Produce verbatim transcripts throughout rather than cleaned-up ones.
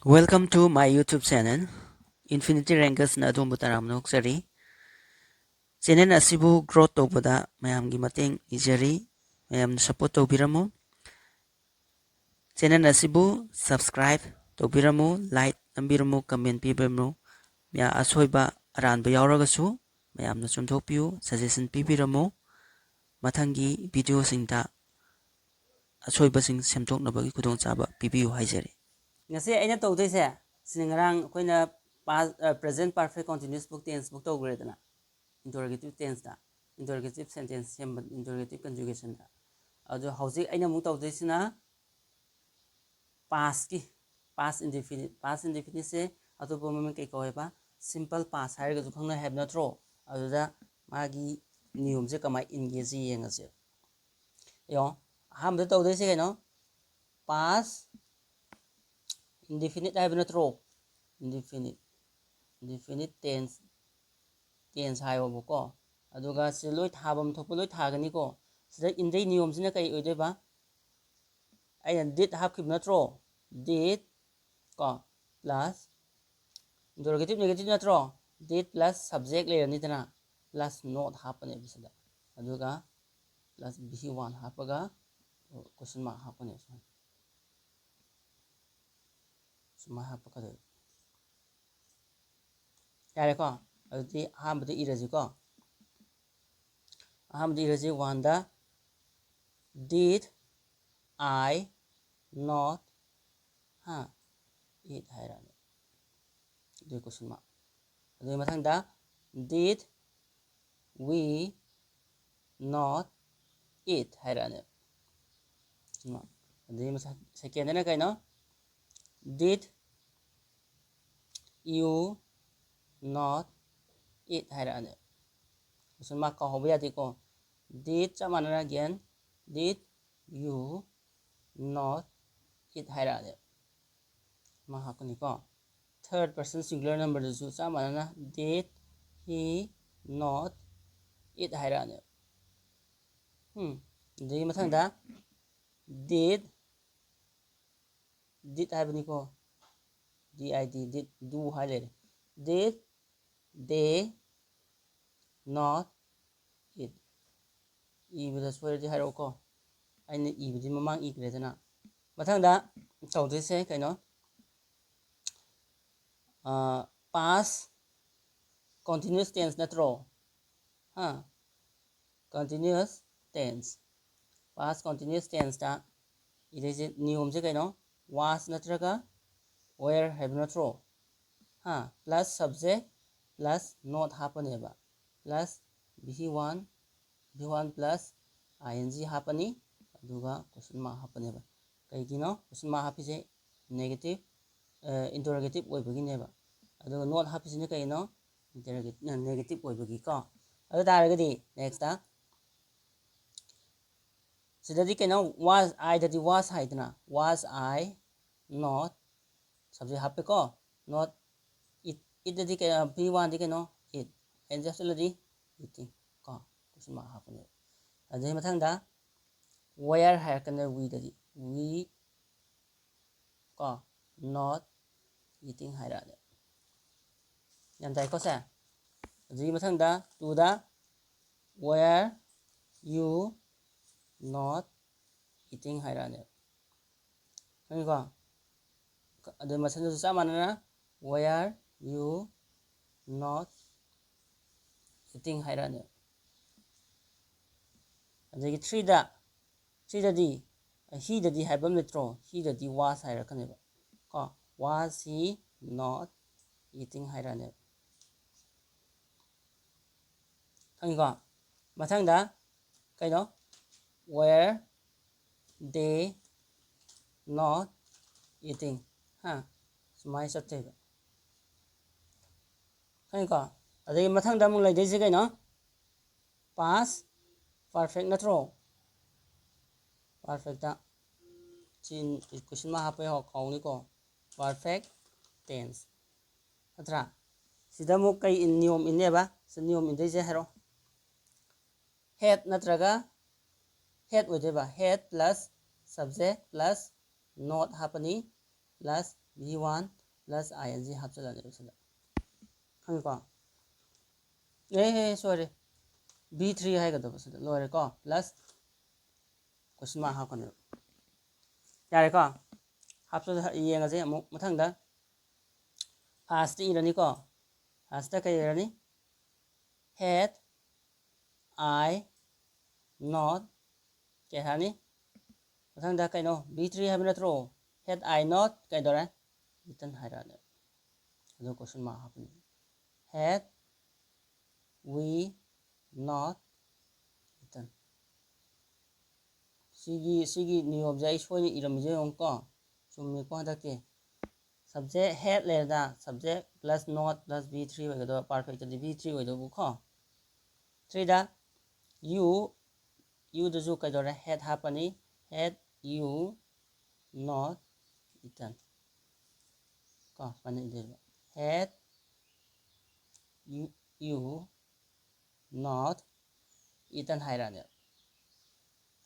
Welcome to my YouTube channel. Infinity Rankersꯅ ꯑꯗꯣꯝꯕꯨ ꯇꯔꯥꯝꯅ ꯑꯣꯛꯆꯔꯤ꯫ Channel ꯑꯁꯤꯕꯨ growth ꯇꯧꯕꯗ ꯃꯌꯥꯝꯒꯤ ꯃꯇꯦꯡ ꯅꯤꯖꯔꯤ꯫ ꯃꯌꯥꯝꯅ support ꯇꯧꯕꯤꯔꯝꯃꯨ꯫ Channel ꯑꯁꯤꯕꯨ subscribe ꯇꯧꯕꯤꯔꯝꯃꯨ, like ꯅꯝꯕꯤꯔꯝꯃꯨ, comment ꯄꯤꯕꯤꯔꯝꯃꯨ꯫ ꯃꯌꯥ-, ꯑꯁꯣꯏꯕ ꯑꯔꯥꯟꯕ ꯌꯥꯎꯔꯒꯁꯨ ꯃꯌꯥꯝꯅ ꯆꯨꯝꯊꯣꯛꯄꯤꯌꯨ, suggestion ꯄꯤꯕꯤꯔꯝꯃꯨ꯫ ꯃꯊꯪꯒꯤ videoꯁꯤꯡꯗ ꯑꯁꯣꯏꯕꯁꯤꯡ ꯁꯦꯝꯗꯣꯛꯅꯕꯒꯤ ꯈꯨꯗꯣꯡꯆꯥꯕ ꯄꯤꯕꯤꯌꯨ ꯍꯥꯏꯖꯔꯤ꯫ ꯉꯁꯤ ꯑꯩꯅ ꯇꯧꯗꯣꯏꯁꯦ ꯁꯤꯅ, ꯉꯔꯥꯡ ꯑꯩꯈꯣꯏꯅ past, ꯑ, present perfect continuous book tense book ꯇꯧꯈ꯭ꯔꯦꯗꯅ, interrogative tenseꯇ, interrogative sentence ꯁꯦꯝꯕ, interrogative conjugationꯗ꯫ ꯑꯗꯣ ꯍꯧꯖꯤꯛ ꯑꯩꯅ ꯑꯃꯨꯛ ꯇꯧꯗꯣꯏꯁꯤꯅ pastꯀꯤ, past indefinite, past indefiniteꯁꯦ ꯑꯇꯣꯞꯄ ꯃꯃꯤꯡ ꯀꯩ ꯀꯧꯋꯦꯕ? Simple past ꯍꯥꯏꯔꯒꯁꯨ ꯈꯪꯅꯩ ꯍꯥꯏꯕ ꯅꯠꯇ꯭ꯔꯣ? ꯑꯗꯨꯗ ꯃꯥꯒꯤ ꯅꯤꯌꯣꯝꯁꯦ ꯀꯃꯥꯏꯅ ꯏꯟꯒꯦꯁꯦ ꯌꯦꯡꯉꯁꯦ꯫ ꯌꯦꯡꯉꯣ, ꯑꯍꯥꯟꯕꯗ ꯇꯧꯗꯣꯏꯁꯦ ꯀꯩꯅꯣ? Past indefinite ꯍꯥꯏꯕ ꯅꯠꯇ꯭ꯔꯣ? Indefinite, indefinite tense, tense ꯍꯥꯏꯌꯣꯕꯀꯣ꯫ ꯑꯗꯨꯒ ꯁꯤꯗ ꯂꯣꯏ ꯊꯥꯐꯝ ꯊꯣꯛꯄ ꯂꯣꯏ ꯊꯥꯒꯅꯤꯀꯣ꯫ ꯁꯤꯗ ꯏꯟꯗꯣꯏ ꯅꯤꯌꯣꯝꯁꯤꯅ ꯀꯩ ꯑꯣꯏꯗꯣꯏꯕ? ꯑꯩꯅ did ꯍꯥꯞꯈꯤꯕ ꯅꯠꯇ꯭ꯔꯣ? Did ꯀꯣ, plus interrogative negative ꯅꯠꯇ꯭ꯔꯣ? Did plus subject ꯂꯩꯔꯅꯤꯗꯅ, plus not ꯍꯥꯞꯄꯅꯦꯕ ꯁꯤꯗ꯫ ꯑꯗꯨꯒ plus V one ꯍꯥꯞꯄꯒ question mark ꯍꯥꯞꯄꯅꯦꯕ ꯁꯨꯃꯥꯏꯅ꯫ ꯁꯨꯃꯥꯏꯅ ꯍꯥꯞꯄꯛꯀꯗꯣꯏꯕ꯫ ꯌꯥꯔꯦꯀꯣ? ꯑꯗꯨꯗꯤ ꯑꯍꯥꯟꯕꯗ ꯏꯔꯁꯤꯀꯣ꯫ ꯑꯍꯥꯟꯕꯗ ꯏꯔꯁꯤ, oneꯗ, "Did I not," ꯍꯥ, "eat" ꯍꯥꯏꯔꯛꯑꯅꯤ꯫ ꯑꯗꯨꯒꯤ question mark꯫ ꯑꯗꯨꯒꯤ ꯃꯊꯪꯗ, "Did we not eat" ꯍꯥꯏꯔꯛꯑꯅꯤ꯫ ꯑꯗꯨꯒꯤ ꯃꯊꯪ, secondꯗꯅ ꯀꯩꯅꯣ? "Did you not eat" ꯍꯥꯏꯔꯛꯑꯅꯤ꯫ Question mark ꯀꯥꯎꯍꯧꯕ ꯌꯥꯗꯦꯀꯣ꯫ Did ꯆꯞ ꯃꯥꯟꯅꯅ again, "Did you not eat" ꯍꯥꯏꯔꯛꯑꯅꯤ꯫ ꯑꯃ ꯍꯥꯞꯀꯅꯤꯀꯣ꯫ Third person singular numberꯗꯁꯨ ꯆꯞ ꯃꯥꯟꯅꯅ, "Did he not eat" ꯍꯥꯏꯔꯛꯑꯅꯤ꯫ ꯎꯝ, ꯑꯗꯨꯒꯤ ꯃꯊꯪꯗ, "Did," did ꯍꯥꯏꯕꯅꯤꯀꯣ꯫ D I D, did, do ꯍꯥꯏ ꯂꯩꯔꯦ꯫ Did they not eat? ꯏꯕꯗ ꯁꯣꯏꯔꯗꯤ ꯍꯥꯏꯔꯛꯎꯀꯣ, ꯑꯩꯅ ꯏꯕꯗꯤ ꯃꯃꯥꯡ ꯏꯈ꯭ꯔꯦꯗꯅ꯫ ꯃꯊꯪꯗ ꯇꯧꯗꯣꯏꯁꯦ ꯀꯩꯅꯣ, past continuous tense ꯅꯠꯇ꯭ꯔꯣ? ꯍꯥ, continuous tense, past continuous tenseꯇ ꯏꯗꯣꯏꯁꯦ ꯅꯤꯌꯣꯝꯁꯦ ꯀꯩꯅꯣ? Was ꯅꯠꯇ꯭ꯔꯒ were ꯍꯥꯏꯕ ꯅꯠꯇ꯭ꯔꯣ? ꯍꯥ, plus subject plus not ꯍꯥꯞꯄꯅꯦꯕ, plus V one, V one plus I N G ꯍꯥꯞꯄꯅꯤ, ꯑꯗꯨꯒ question mark ꯍꯥꯞꯄꯅꯦꯕ꯫ ꯀꯩꯒꯤꯅꯣ question mark ꯍꯥꯞꯄꯤꯁꯦ? Negative, interrogative ꯑꯣꯏꯕꯒꯤꯅꯦꯕ꯫ ꯑꯗꯨꯒ not ꯍꯥꯞꯄꯤꯁꯤꯅ ꯀꯩꯅꯣ? Interrogative, negative ꯑꯣꯏꯕꯒꯤꯀꯣ꯫ ꯑꯗꯨ ꯇꯥꯔꯒꯗꯤ nextꯇ ꯁꯤꯗꯗꯤ ꯀꯩꯅꯣ, was I ꯗꯗꯤ was ꯍꯥꯏꯗꯅ, was I not, subject ꯍꯥꯞꯄꯦꯀꯣ, not eat, eat ꯗꯗꯤ ꯀꯩꯅꯣ, V one ꯗꯤ ꯀꯩꯅꯣ, eat, I N G ꯍꯥꯞꯆꯤꯜꯂꯗꯤ eating ꯀꯣ, question mark ꯍꯥꯞꯄꯅꯦꯕ꯫ ꯑꯗꯨꯗꯩ ꯃꯊꯪꯗ were ꯍꯥꯏꯔꯛꯀꯅꯤ, we ꯗꯗꯤ, we ꯀꯣ, not eating ꯍꯥꯏꯔꯛꯑꯅꯤ꯫ ꯒ꯭ꯌꯥꯟ ꯇꯥꯏꯀꯣ ꯁꯦ? ꯑꯗꯨꯒꯤ ꯃꯊꯪꯗ twoꯗ were you not eating ꯍꯥꯏꯔꯛꯑꯅꯦꯕ꯫ ꯈꯪꯉꯤꯀꯣ? ꯑꯗꯨ ꯃꯊꯪꯗꯁꯨ ꯆꯞ ꯃꯥꯟꯅꯅ were you not eating ꯍꯥꯏꯔꯛꯑꯅꯦꯕ꯫ ꯑꯗꯒꯤ threeꯗ, threeꯗꯗꯤ, he ꯗꯗꯤ ꯍꯥꯏꯕ ꯑꯃ ꯂꯩꯇ꯭ꯔꯣ? He ꯗꯗꯤ was ꯍꯥꯏꯔꯛꯀꯅꯦꯕ ꯀꯣ, was he not eating ꯍꯥꯏꯔꯛꯑꯅꯦꯕ꯫ ꯈꯪꯉꯤꯀꯣ? ꯃꯊꯪꯗ ꯀꯩꯅꯣ? Were they not eating? ꯍꯥ, ꯁꯨꯃꯥꯏꯅ ꯆꯠꯇꯣꯏꯕ꯫ ꯈꯪꯉꯤꯀꯣ? ꯑꯗꯒꯤ ꯃꯊꯪꯗ ꯑꯃꯨꯛ ꯂꯩꯗꯣꯏꯁꯦ ꯀꯩꯅꯣ? Past perfect ꯅꯠꯇ꯭ꯔꯣ? Perfectꯇ ꯁꯤ question mark ꯍꯥꯞꯄ ꯌꯥꯎ ꯀꯥꯎꯅꯤꯀꯣ꯫ Perfect tense ꯅꯠꯇ꯭ꯔꯥ? ꯁꯤꯗ ꯑꯃꯨꯛ ꯀꯩ ꯏꯟ-, ꯅꯤꯌꯣꯝ ꯏꯟꯅꯦꯕ? ꯁꯤ ꯅꯤꯌꯣꯝ ꯏꯟꯗꯣꯏꯁꯦ ꯍꯥꯏꯔꯣ꯫ Had ꯅꯠꯇ꯭ꯔꯒ had ꯑꯣꯏꯗꯣꯏꯕ, had plus subject plus not ꯍꯥꯞꯄꯅꯤ, plus V one plus I N G ꯍꯥꯞꯆꯤꯜꯂꯅꯦꯕ ꯁꯤꯗ꯫ ꯈꯪꯉꯤꯀꯣ? ꯑꯦ, ꯁꯣꯏꯔꯦ, ꯕꯤ ꯊ꯭ꯔꯤ ꯍꯥꯏꯒꯗꯕ ꯁꯤꯗ꯫ ꯂꯣꯏꯔꯦꯀꯣ? Plus question mark ꯍꯥꯞꯀꯅꯦꯕ꯫ ꯌꯥꯔꯦꯀꯣ? ꯍꯥꯞꯆꯤꯜ-, ꯌꯦꯡꯉꯁꯦ ꯑꯃꯨꯛ ꯃꯊꯪꯗ꯫ First ꯏꯔꯅꯤꯀꯣ? First ꯀꯩ ꯏꯔꯅꯤ? Had I not, ꯀꯩ ꯍꯥꯏꯔꯅꯤ? ꯃꯊꯪꯗ ꯀꯩꯅꯣ? ꯕꯤ ꯊ꯭ꯔꯤ ꯍꯥꯏꯕ ꯅꯠꯇ꯭ꯔꯣ? Had I not ꯀꯩꯗꯧꯔꯦ? Written ꯍꯥꯏꯔꯛꯑꯅꯤ꯫ ꯑꯗꯨ question mark ꯍꯥꯞꯄꯅꯤ꯫ Had we not written? ꯁꯤꯒꯤ, ꯁꯤꯒꯤ ꯅꯤꯌꯣꯝꯁꯦ ꯑꯩ ꯁꯣꯏꯅ ꯏꯔꯝꯃꯤꯁꯦ ꯌꯦꯡꯉꯨꯀꯣ꯫ ꯆꯨꯝꯃꯤꯀꯣ ꯍꯟꯗꯛꯀꯤ? Subject had ꯂꯩꯔꯦꯗ, subject plus not plus B three ꯑꯣꯏꯒꯗꯕ, perfectꯇꯗꯤ ꯕꯤ ꯊ꯭ꯔꯤ ꯑꯣꯏꯗꯧꯕꯀꯣ꯫ Threeꯗ you, youꯗꯁꯨ ꯀꯩꯗꯧꯔꯦ? Had ꯍꯥꯞꯄꯅꯤ꯫ Had you not written. ꯀꯣ, ꯁꯨꯃꯥꯏꯅ ꯏꯗꯣꯏꯕ꯫ Had you, you not written ꯍꯥꯏꯔꯛꯑꯅꯦꯕ꯫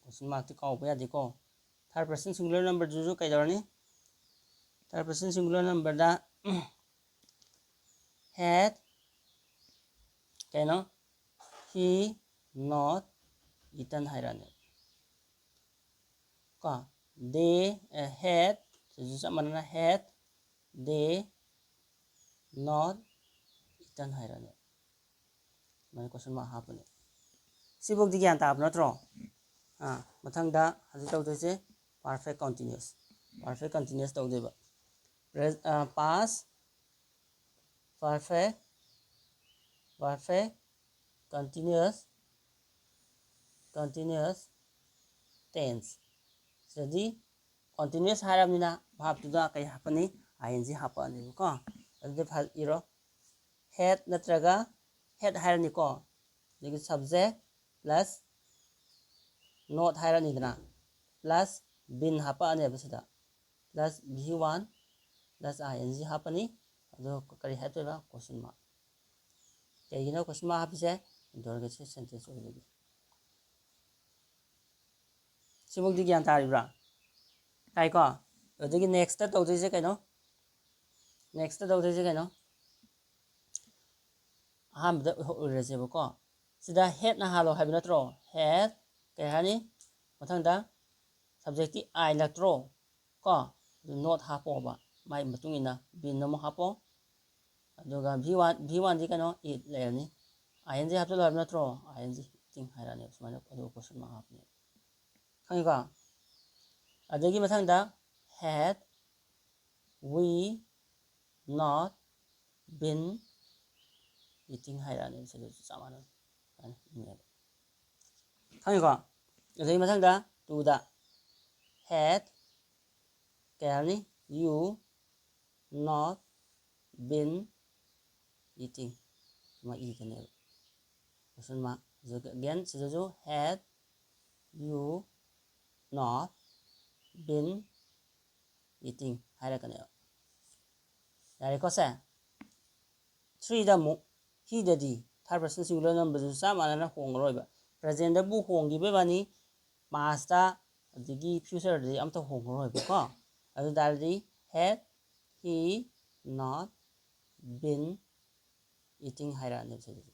Question markꯇꯤ ꯀꯥꯎꯕ ꯌꯥꯗꯦꯀꯣ꯫ Third person singular numberꯗꯨꯁꯨ ꯀꯩꯗꯧꯔꯅꯤ? Third person singular numberꯗ had ꯀꯩꯅꯣ? He not written ꯍꯥꯏꯔꯛꯑꯅꯦꯕ꯫ ꯀꯣ, they, ꯑꯦ, had, ꯁꯤꯁꯨ ꯆꯞ ꯃꯥꯟꯅꯅ had they not written ꯍꯥꯏꯔꯛꯑꯅꯦꯕ꯫ ꯁꯨꯃꯥꯏꯅ question mark ꯍꯥꯞꯄꯅꯦ꯫ ꯁꯤꯐꯧꯗꯤ ꯒ꯭ꯌꯥꯟ ꯇꯥꯕ ꯅꯠꯇ꯭ꯔꯣ? ꯑꯥ, ꯃꯊꯪꯗ ꯍꯧꯖꯤꯛ ꯇꯧꯗꯣꯏꯁꯦ perfect continuous꯫ Perfect continuous ꯇꯧꯗꯣꯏꯕ꯫ Pres-, ꯑꯥ, past perfect, perfect continuous, continuous tense꯫ ꯁꯤꯗꯗꯤ continuous ꯍꯥꯏꯔꯕꯅꯤꯅ verbꯇꯨꯗ ꯀꯩ ꯍꯥꯞꯄꯅꯤ? I N G ꯍꯥꯞꯄꯛꯑꯅꯦꯕꯀꯣ꯫ ꯑꯗꯨꯗꯤ ꯐ-, ꯏꯔꯣ꯫ Had ꯅꯠꯇ꯭ꯔꯒ had ꯍꯥꯏꯔꯅꯤꯀꯣ꯫ ꯑꯗꯒꯤ subject plus not ꯍꯥꯏꯔꯅꯤꯗꯅ, plus been ꯍꯥꯞꯄꯛꯑꯅꯦꯕ ꯁꯤꯗ꯫ Plus B one plus I N G ꯍꯥꯞꯄꯅꯤ꯫ ꯑꯗꯣ ꯀꯔꯤ ꯍꯥꯞꯇꯣꯏꯕ? Question mark꯫ ꯀꯩꯒꯤꯅꯣ question mark ꯍꯥꯞꯄꯤꯁꯦ? Interrogative sentence ꯑꯣꯏꯕꯒꯤ꯫ ꯁꯤꯐꯧꯗꯤ ꯒ꯭ꯌꯥꯟ ꯇꯥꯔꯤꯕ꯭ꯔꯥ? ꯇꯥꯏꯀꯣ? ꯑꯗꯨꯗꯒꯤ nextꯇ ꯇꯧꯗꯣꯏꯁꯦ ꯀꯩꯅꯣ? Next ꯇꯧꯗꯣꯏꯁꯦ ꯀꯩꯅꯣ? ꯑꯍꯥꯟꯕꯗ ꯎꯔꯁꯦꯕꯀꯣ꯫ ꯁꯤꯗ had ꯅ ꯍꯥꯜꯂꯣ ꯍꯥꯏꯕ ꯅꯠꯇ꯭ꯔꯣ? Had, ꯀꯩ ꯍꯥꯏꯅꯤ? ꯃꯊꯪꯗ subject ꯇꯤ I ꯅꯠꯇ꯭ꯔꯣ? ꯀꯣ, ꯑꯗꯨ not ꯍꯥꯞꯄꯣꯕ, ꯃꯥꯏ ꯃꯇꯨꯡ ꯏꯟꯅ been ꯑꯃꯨꯛ ꯍꯥꯞꯄꯣ꯫ ꯑꯗꯨꯒ V one, V one ꯗꯤ ꯀꯩꯅꯣ? It ꯂꯩꯔꯅꯤ꯫ I N G ꯍꯥꯞꯆꯜꯂꯣ ꯍꯥꯏꯕ ꯅꯠꯇ꯭ꯔꯣ? I N G, eating ꯍꯥꯏꯔꯛꯑꯅꯦꯕ ꯁꯨꯃꯥꯏꯅ, ꯑꯗꯨꯒ question mark ꯍꯥꯞꯄꯅꯦꯕ꯫ ꯈꯪꯉꯤꯀꯣ? ꯑꯗꯒꯤ ꯃꯊꯪꯗ had we not been eating ꯍꯥꯏꯔꯛꯑꯅꯦꯕ꯫ ꯁꯤꯗꯁꯨ ꯆꯞ ꯃꯥꯟꯅꯅ ꯁꯨꯃꯥꯏꯅ ꯏꯅꯦꯕ꯫ ꯈꯪꯉꯤꯀꯣ? ꯑꯗꯩ ꯃꯊꯪꯗ two ꯗ had, ꯀꯩ ꯍꯥꯏꯅꯤ? You not been eating꯫ ꯁꯨꯃꯥꯏꯅ ꯏꯒꯅꯦꯕ꯫ Question mark꯫ Again, ꯁꯤꯗꯁꯨ had you not been eating ꯍꯥꯏꯔꯛꯀꯅꯦꯕ꯫ ꯌꯥꯔꯦꯀꯣ ꯁꯦ? Three ꯗ ꯑꯃꯨꯛ he ꯗꯗꯤ third person singular number ꯗꯨꯁꯨ ꯆꯞ ꯃꯥꯟꯅꯅ ꯍꯣꯡꯉꯔꯣꯏꯕ꯫ Present ꯇꯕꯨ ꯍꯣꯡꯈꯤꯕꯩ ꯋꯥꯅꯤ, past ꯇ ꯑꯗꯒꯤ future ꯗꯗꯤ ꯑꯝꯇ ꯍꯣꯡꯉꯔꯣꯏꯕꯀꯣ꯫ ꯑꯗꯨ ꯇꯥꯔꯗꯤ had he not been eating ꯍꯥꯏꯔꯛꯑꯅꯦꯕ ꯁꯤꯗꯗꯤ꯫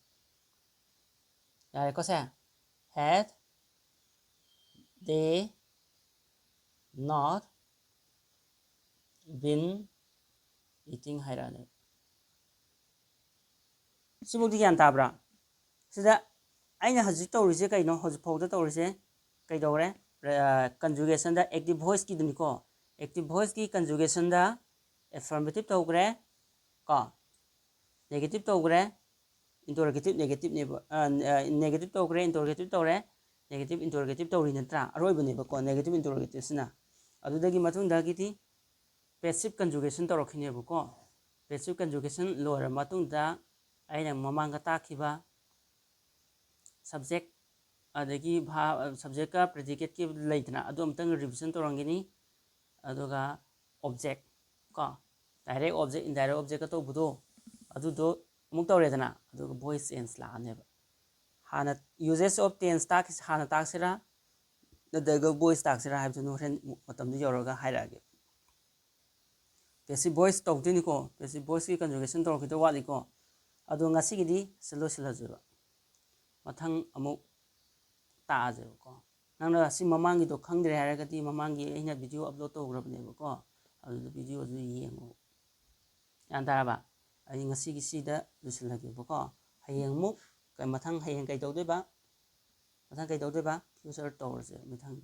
ꯌꯥꯔꯦꯀꯣ ꯁꯦ? Had they not been eating ꯍꯥꯏꯔꯛꯑꯅꯦꯕ꯫ ꯁꯤꯐꯧꯗꯤ ꯒ꯭ꯌꯥꯟ ꯇꯥꯕ꯭ꯔꯥ? ꯁꯤꯗ ꯑꯩꯅ ꯍꯧꯖꯤꯛ ꯇꯧꯔꯤꯁꯦ ꯀꯩꯅꯣ? ꯍꯧꯖꯤꯛ ꯐꯥꯎꯗ ꯇꯧꯔꯤꯁꯦ ꯀꯩꯗꯧꯔꯦ? Conjugation ꯗ active voice ꯀꯤꯗꯨꯅꯤꯀꯣ꯫ Active voice ꯀꯤ conjugation ꯗ affirmative ꯇꯧꯈ꯭ꯔꯦ ꯀꯣ, negative ꯇꯧꯈ꯭ꯔꯦ, interrogative negative ꯅꯦꯕ, negative ꯇꯧꯈ꯭ꯔꯦ, interrogative ꯇꯧꯔꯦ, negative interrogative ꯇꯧꯔꯤ ꯅꯠꯇ꯭ꯔꯥ? ꯑꯔꯣꯏꯕꯅꯦꯕꯀꯣ negative interrogative ꯁꯤꯅ꯫ ꯑꯗꯨꯗꯒꯤ ꯃꯇꯨꯡꯗꯒꯤꯗꯤ passive conjugation ꯇꯧꯔꯛꯈꯤꯅꯦꯕꯀꯣ꯫ Passive conjugation ꯂꯣꯏꯔꯕ ꯃꯇꯨꯡꯗ ꯑꯩꯅ ꯃꯃꯥꯡꯗ ꯇꯥꯛꯈꯤꯕ subject ꯑꯗꯒꯤ verb, subject ꯀ predicate ꯀꯤ ꯂꯩꯗꯅ, ꯑꯗꯨ ꯑꯃꯨꯛꯇꯪ revision ꯇꯧꯔꯝꯒꯅꯤ꯫ ꯑꯗꯨꯒ object ꯀꯣ, direct object, indirect object ꯀ ꯇꯧꯕꯗꯣ, ꯑꯗꯨꯗꯣ ꯑꯃꯨꯛ ꯇꯧꯔꯦꯗꯅ, ꯑꯗꯨꯒ voice change ꯂꯥꯛꯑꯅꯦꯕ꯫ ꯍꯥꯟꯅ usage of tense ꯇꯥꯛꯈꯤ-, ꯍꯥꯟꯅ ꯇꯥꯛꯁꯤꯔꯥ ꯅꯠꯇ꯭ꯔꯒ voice ꯇꯥꯛꯁꯤꯔꯥ ꯍꯥꯏꯕꯗꯨꯅ ꯍꯣꯔꯦꯟ ꯃꯇꯝꯗꯨ ꯌꯧꯔꯒ ꯍꯥꯏꯔꯛꯑꯒꯦ꯫ passive voice ꯇꯧꯗꯣꯏꯅꯤꯀꯣ꯫ Passive voiceꯀꯤ conjugation ꯇꯧꯔꯛꯈꯤꯗꯧ ꯋꯥꯠꯂꯤꯀꯣ꯫ ꯑꯗꯣ ꯉꯁꯤꯒꯤꯗꯤ ꯁꯤ ꯂꯣꯏꯁꯤꯜꯂꯁꯦꯕ꯫ ꯃꯊꯪ ꯑꯃꯨꯛ ꯇꯥꯛꯑꯁꯦꯕꯀꯣ꯫ ꯅꯪꯅ ꯁꯤ ꯃꯃꯥꯡꯒꯤꯗꯣ ꯈꯪꯗ꯭ꯔꯦ ꯍꯥꯏꯔꯒꯗꯤ ꯃꯃꯥꯡꯒꯤ ꯑꯩꯅ video upload ꯇꯧꯈ꯭ꯔꯕꯅꯦꯕꯀꯣ꯫ ꯑꯗꯨꯗ videoꯗꯨ ꯌꯦꯡꯉꯣ꯫ ꯒ꯭ꯌꯥꯟ ꯇꯥꯔꯕ? ꯑꯩ ꯉꯁꯤꯒꯤ ꯁꯤꯗ ꯂꯣꯏꯁꯤꯜꯂꯒꯦꯕꯀꯣ꯫ ꯍꯌꯦꯡ ꯑꯃꯨꯛ ꯀ-, ꯃꯊꯪ ꯍꯌꯦꯡ ꯀꯩ ꯇꯧꯗꯣꯏꯕ? ꯃꯊꯪ ꯀꯩ ꯇꯧꯗꯣꯏꯕ? Future ꯇꯧꯔꯁꯦ ꯃꯊꯪ꯫